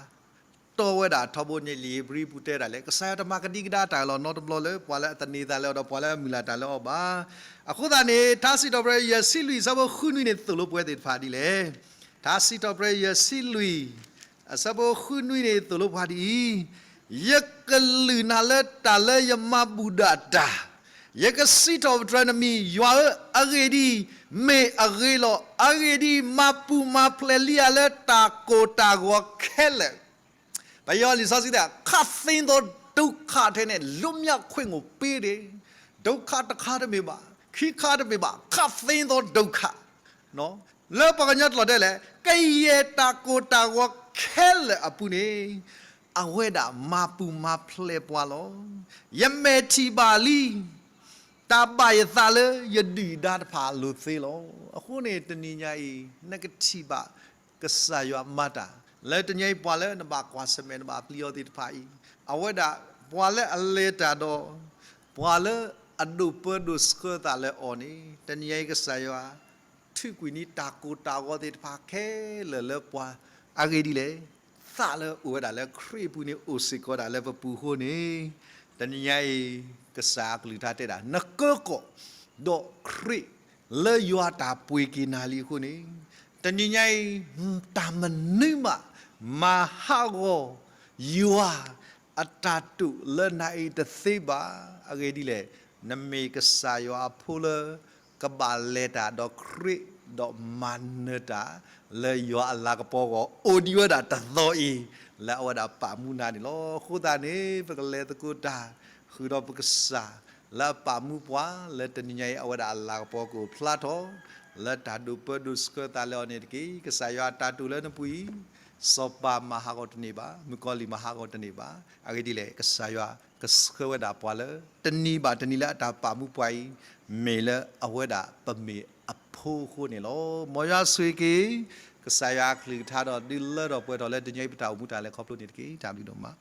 တီဝဲဒၣ်ထီဘိန့ၣ် လံာ်ဧ့ၤဘြံၤပူၤတဲဒၣ်လဲၣ်, ကစၢ်ယွၤတမၤကဒံကဒါတၢ်လီၤနီတဘျီလၢ ပှၤလၢအသန့ၤသးလၢအီၤဒီး ပှၤလၢအမုၢ်လၢ်တၢ်လၢအီၤဘၣ်. အဃိသတးန့ၣ် ထါစံးထီၣ်ပတြၢၤ ယဲၢ်ဆံလွံၢ် အဆၢဖိဃုနွံန့ၣ် သိၣ်လိပဝဲသ့ၣ်တဖၣ်ဒ်လဲၣ်. ထါစံးထီၣ်ပတြၢၤ ယဲၢ်ဆံလွံၢ် အဆၢဖိဃုနွံန့ၣ် သိၣ်လိပှၤဒ်အံၤ, ယကလုၢ်နၤလၢတၢ်လၢယမၤဘူၣ်ဒၣ်တၢ်, ယကစံးထီၣ်ပတြၢၤနမံၤ, ယွၤဧၢ, အဂ့ၢ်ဒ်အံၤ, မ့ၢ်အဂ့ၤလီၤ. အဂ့ၢ်ဒ်အံၤ, မၤပူၤမၤဖျဲးလံဧါလၢတၢ်ကိၢ်တၢ်ဂီၤခဲလၢာ်. ပယီၤလံာ်စီဆှံတဲ, ခပ်သိမ်းသောဒုက္ခထဲနဲ့ လွတ်မြောက်ခွင့်ကိုပေးတယ်. ဒုက္ခတခါတမ့ၢ်ဘၣ်, ခံခါတမ့ၢ်ဘၣ်, ခပ်သိမ်းသောဒုက္ခ လၢပှၤကညီတလီၤတဲလဲၣ်, ကယဲၢ်တၢ်ကိၢ်တၢ်ဂီၤခဲလၢာ်အပူၤန့ၣ် အဝဲဒၣ်မၤပူၤမၤဖျဲးပှၤလီၤ. ယမဲာ်ထံၣ်ဘၣ်လံ တၢ်ဘၣ်ယသးလၢယဒုၣ်ဒါတဖၣ်အလိၤသ့လီၤ. အဃိန့ၣ် တနံၤညါအံၤ နကထံၣ်ဘၣ်ကစၢ်ယွၤမၤတၢ်, လၢတနံၤအံၤ ပှၤလၢနဘၣ်ကွၢ်ဆၢၣ်မဲာ် နဘၣ်ပျံၤအီၤသ့ၣ်တဖၣ်အံၤ, အဝဲဒၣ်ပှၤလၢအလဲၤတၢ်ဒီး ပှၤလၢအဒိးပၢဒိးဆှၢသးလၢအီၤန့ၣ် တနံၤညါအံၤ ကစၢ်ယွၤ ထုးကွံာ်န့ၢ်တၢ်ကိၢ်တၢ်ဂီၤသ့ၣ်တဖၣ်ခဲလၢာ်လၢပှၤ, အဂ့ၢ်ဒ်လဲၣ်, သးလၢအိၣ်ဝဲဒၣ်လၢခရံာ်အပူၤန့ၣ် အိၣ်စ့ၢ်ကီးဒၣ်လၢပပူၤအဃိန့ၣ်, တနံၤညါအံၤ ကစၢ်အကလုၢ်ကထါတဲဒၣ် နကၢကီၢ်ဒီးခရံာ်လၢယွၤတၢ်ပှ့ၤက့ၤနၤလံအဃိန့ၣ်, တနံၤညါအံၤ တၢ်မနုၤမး မၤဟးဂီၤယွၤအတၢ်တိာ်လၢနၤအံၤတသ့ဘၣ်. အဂ့ၢ်ဒ်လဲၣ်, နမ့ၢ်ကစၢ်ယွၤအဖိလၢ ကဘၣ်လဲၤတၢ်ဒီးခရံာ် ဒီးမၤနၢၤတၢ်လၢယွၤအလၤကပီၤအဂီၢ် အိၣ်ဒံးဝဲဒၣ်တသီအံၤ လၢအဝဲဒၣ်ပာ်မူနၤန့ၣ်လီၤ. အဃိသတးန့ၣ် ပကလဲၤသကိးတၢ် ဃုာ်ဒီးပကစၢ် လၢအပာ်မူပှၤ လၢတနံၤညါအံၤ အဝဲဒၣ်အလၤကပီၤကအိၣ်ဖျါထီၣ် လၢတၢ်ဒိးပၢဒိးဆှၢသးလၢအီၤန့ၣ်တက့ၢ်. ကစၢ်ယွၤအတၢ်တိာ်လၢနပူၤအံၤ စီၤပၤမၤဟးဂီၤတန့ၢ်ဘၣ်, မုၣ်ကီၤလံၢ်မၤဟးဂီၤတန့ၢ်ဘၣ်. အဂ့ၢ်ဒ်လဲၣ်, ကစၢ်ယွၤကဆှၢဝဲဒၣ်ပှၤလၢ တနံၤဘၣ်တနံၤလၢအတၢ်ပာ်မူပှၤအံၤ မ့ၢ်လၢအဝဲဒၣ်ပမ့ၢ်အဖိအဃိန့ၣ်လီၤ. မ်ယွၤဆိၣ်ဂ့ၤက့ၤ ကစၢ်ယွၤအကလုၢ်ကထါဒီး ဒုးလၢထီၣ်ပှဲၤထီၣ်လၢတနံၤအံၤ ပတၢ်အိၣ်မူတၢ်လဲၤခီဖျိန့ၣ်တက့ၢ်. တၢ်ဘျုးဒိၣ်မး.